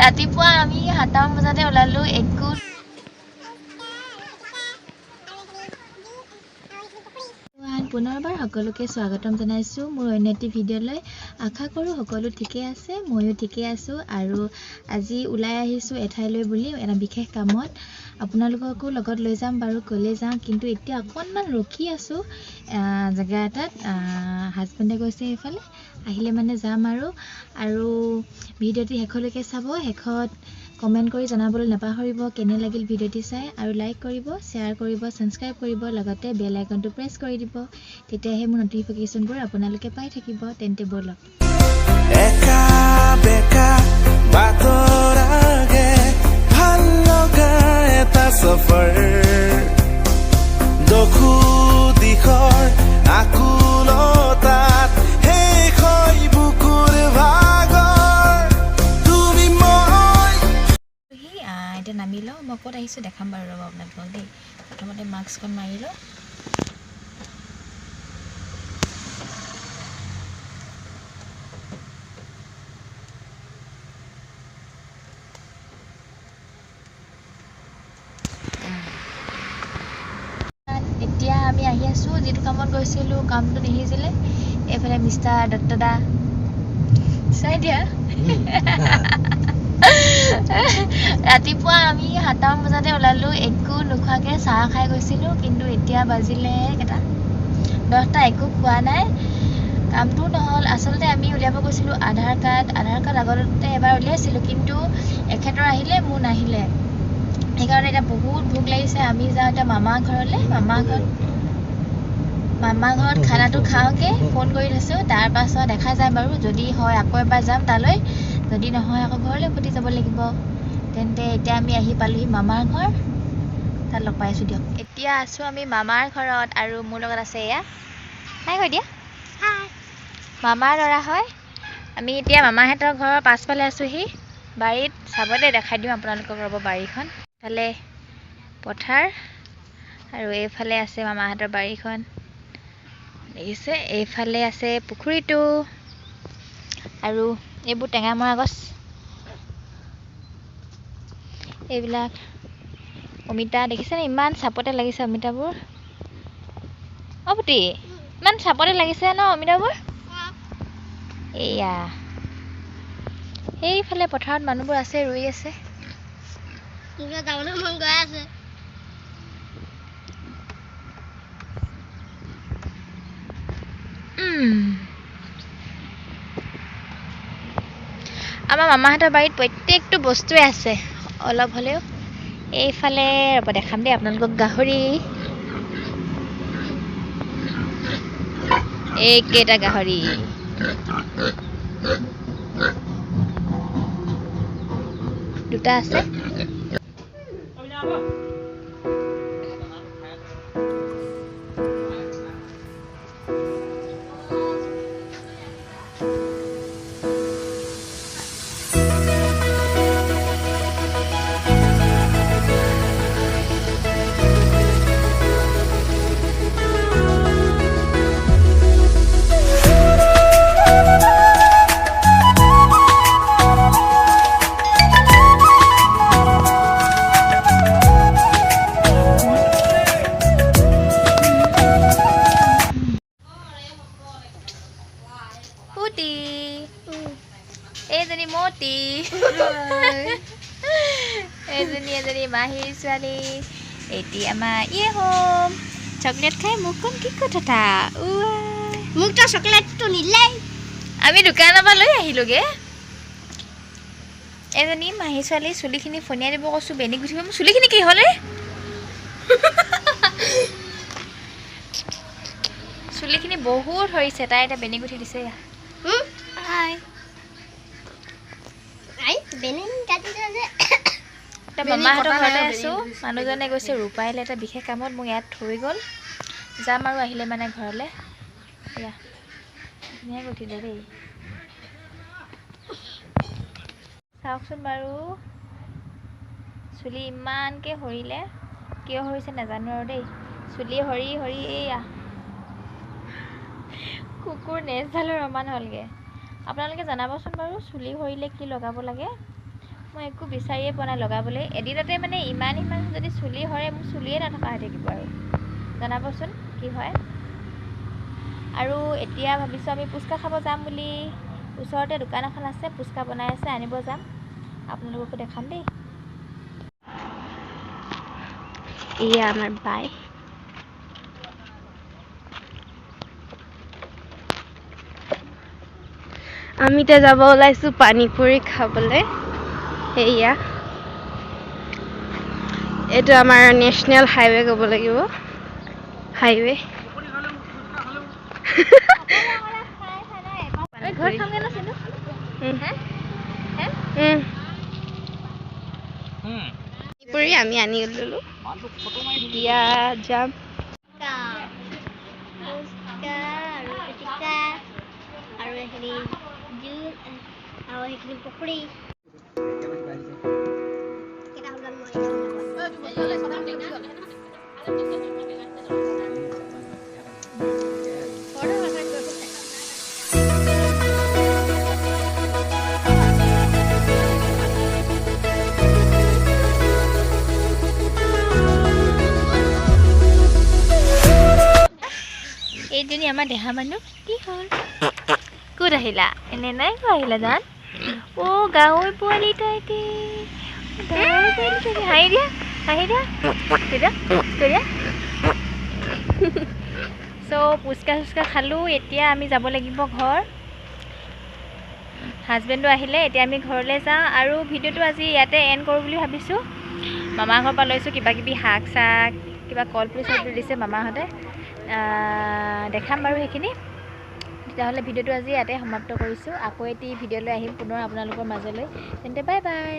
ৰাতিপুৱা আমি 7টা বজাতে ওলালোঁ, একো পুনৰবাৰ সকলোকে স্বাগতম জনাইছোঁ মোৰ অন্য এটি ভিডিঅ'লৈ। আশা কৰোঁ সকলো ঠিকে আছে, ময়ো ঠিকে আছোঁ। আৰু আজি ওলাই আহিছোঁ এঠাইলৈ বুলি এটা বিশেষ কামত, আপোনালোককো লগত লৈ যাম বাৰু, ক'লৈ যাওঁ কিন্তু এতিয়া অকণমান ৰখি আছোঁ জেগা এটাত। হাজবেণ্ডে গৈছে সেইফালে, আহিলে মানে যাম আৰু। আৰু ভিডিঅ'টি শেষলৈকে চাব, শেষত কমেণ্ট কৰি জনাবলৈ নাপাহৰিব কেনে লাগিল ভিডিঅ'টি চাই, আৰু লাইক কৰিব, শ্বেয়াৰ কৰিব, ছাবস্ক্ৰাইব কৰিব, লগতে বেল আইকনটো প্ৰেছ কৰি দিব, তেতিয়াহে মোৰ ন'টিফিকেশ্যনবোৰ আপোনালোকে পাই থাকিব। তেন্তে ব'লক। এতিয়া নামি লওঁ, মই ক'ত আহিছোঁ দেখাম বাৰু, ৰ'ব আপোনালোকক দেই। প্ৰথমতে মাস্কখন মাৰি লওঁ। এতিয়া আমি আহি আছোঁ, যিটো কামত গৈছিলোঁ কামটো নিসিজিলে। এইফালে মিষ্টাৰ দত্তদা চাই দিয়া। ৰাতিপুৱা আমি 7টা বজাতে ওলালোঁ, একো নোখোৱাকৈ চাহ খাই গৈছিলোঁ, কিন্তু এতিয়া বাজিলে কেইটা, 10টা, একো খোৱা নাই, কামটোও নহ'ল। আচলতে আমি উলিয়াব গৈছিলোঁ আধাৰ কাৰ্ড। আধাৰ কাৰ্ড আগতে এবাৰ উলিয়াইছিলোঁ, কিন্তু এখেতৰ আহিলে, মোৰ নাহিলে, সেইকাৰণে এতিয়া বহুত ভোক লাগিছে। আমি যাওঁ এতিয়া মামা ঘৰলৈ, মামা ঘৰত খানাটো খাওঁগৈ, ফোন কৰি থৈছোঁ, তাৰপাছত দেখা যায় বাৰু, যদি হয় আকৌ এবাৰ যাম তালৈ, যদি নহয় আকৌ ঘৰলৈ উভতি যাব লাগিব। তেন্তে এতিয়া আমি আহি পালোহি মামাৰ ঘৰ, তাত লগ পাই আছোঁ দিয়ক। এতিয়া আছোঁ আমি মামাৰ ঘৰত আৰু মোৰ লগত আছে এয়া, হাই কৈ দিয়া, মামাৰ ল'ৰা হয়। আমি এতিয়া মামাহঁতৰ ঘৰৰ পাছফালে আছোঁহি, বাৰীত চাবলৈ দেখাই দিওঁ আপোনালোকক, ৰ'ব। বাৰীখন ইফালে পথাৰ আৰু এইফালে আছে মামাহঁতৰ বাৰীখন, দেখিছে। এইফালে আছে পুখুৰীটো আৰু এইবোৰ টেঙামৰা গছ, এইবিলাক অমিতা, দেখিছেনে ইমান চাপতে লাগিছে অমিতাবোৰ। অ পুতি, ইমান চাপতে লাগিছে ন অমিতাবোৰ। এয়া সেইফালে পথাৰত মানুহবোৰ আছে, ৰুই আছে। আমাৰ মামাহঁতৰ বাৰীত প্ৰত্যেকটো বস্তুৱে আছে অলপ হ'লেও। এইফালে ৰ'ব দেখাম দেই আপোনালোকক গাহৰি, এইকেইটা গাহৰি। দুটা আছে। এইজনী মতি, এইজনী এজনী মাহীৰ ছোৱালী। এতিয়া আমাৰ ইয়ে হোম চকলেট খাই মুখখন কি কথা, মোকতো চকলেটটো নিদিলে, আমি দোকানৰ পৰা লৈ আহিলোগে। এজনী মাহী ছোৱালী চুলিখিনি ফনিয়াই দিব কৈছোঁ, বেনি গুঠিব। মোৰ চুলিখিনি কি হ'লে, চুলিখিনি বহুত সৰিছে, তাই এতিয়া বেনি গুঠি দিছে। মামাহঁতৰ ঘৰতে আছোঁ, মানুহজনে গৈছে ৰূপাইলৈ এটা বিশেষ কামত, মোক ইয়াত থৈ গ'ল। যাম আৰু আহিলে মানে ঘৰলৈ। এয়া ধুনীয়া গুঠিলে দেই, চাওকচোন বাৰু। চুলি ইমানকৈ সৰিলে, কিয় সৰিছে নাজানো আৰু দেই। চুলি সৰি সৰি এইয়া কুকুৰ নেজডালৰ সমান হ'লগৈ। আপোনালোকে জনাবচোন বাৰু চুলি সৰিলে কি লগাব লাগে। মই একো বিচাৰিয়ে পোৱা নাই লগাবলৈ। এদিনতে মানে ইমান ইমান যদি চুলি সৰে, মোৰ চুলিয়ে নথকা হৈ থাকিব আৰু। জনাবচোন কি হয়। আৰু এতিয়া ভাবিছোঁ আমি পুচকা খাব যাম বুলি। ওচৰতে দোকান এখন আছে, পুচকা বনাই আছে, আনিব যাম। আপোনালোককো দেখাম দেই। এয়া আমাৰ বাই। আমি এতিয়া যাব ওলাইছোঁ পানীপুৰি খাবলৈ। সেয়া এইটো আমাৰ নেশ্যনেল হাইৱে ক'ব লাগিব, হাইৱে। পানীপুৰি আমি আনি ল'লোঁ, এতিয়া যাম। আৰু এইখিনি আৰু সেইখিনি পকৰি। এইজনী আমাৰ দেহা মানুহ। কি হ'ল, ক'ত আহিলা? এনে নাই কোৱা আহিলা জান? অ' গাঁৱৰ পোৱালি তাইতে, গাঁৱৰ পোৱালি তাইতে। হাঁহি দিয়া, হাঁহি দিয়া, তেতিয়া তেতিয়া। চ' পুচকা চুচকা খালোঁ, এতিয়া আমি যাব লাগিব ঘৰ। হাজবেণ্ডো আহিলে, এতিয়া আমি ঘৰলৈ যাওঁ। আৰু ভিডিঅ'টো আজি ইয়াতে এণ্ড কৰোঁ বুলি ভাবিছোঁ। মামা ঘৰৰ পৰা লৈছোঁ কিবা কিবি শাক চাক, কিবা কলপুলি চলপুলি দিছে মামাহঁতে, দেখাম বাৰু সেইখিনি। তেতিয়াহ'লে ভিডিঅ'টো আজি ইয়াতে সমাপ্ত কৰিছোঁ। আকৌ এটি ভিডিঅ'লৈ আহিম পুনৰ আপোনালোকৰ মাজলৈ। তেন্তে বাই বাই।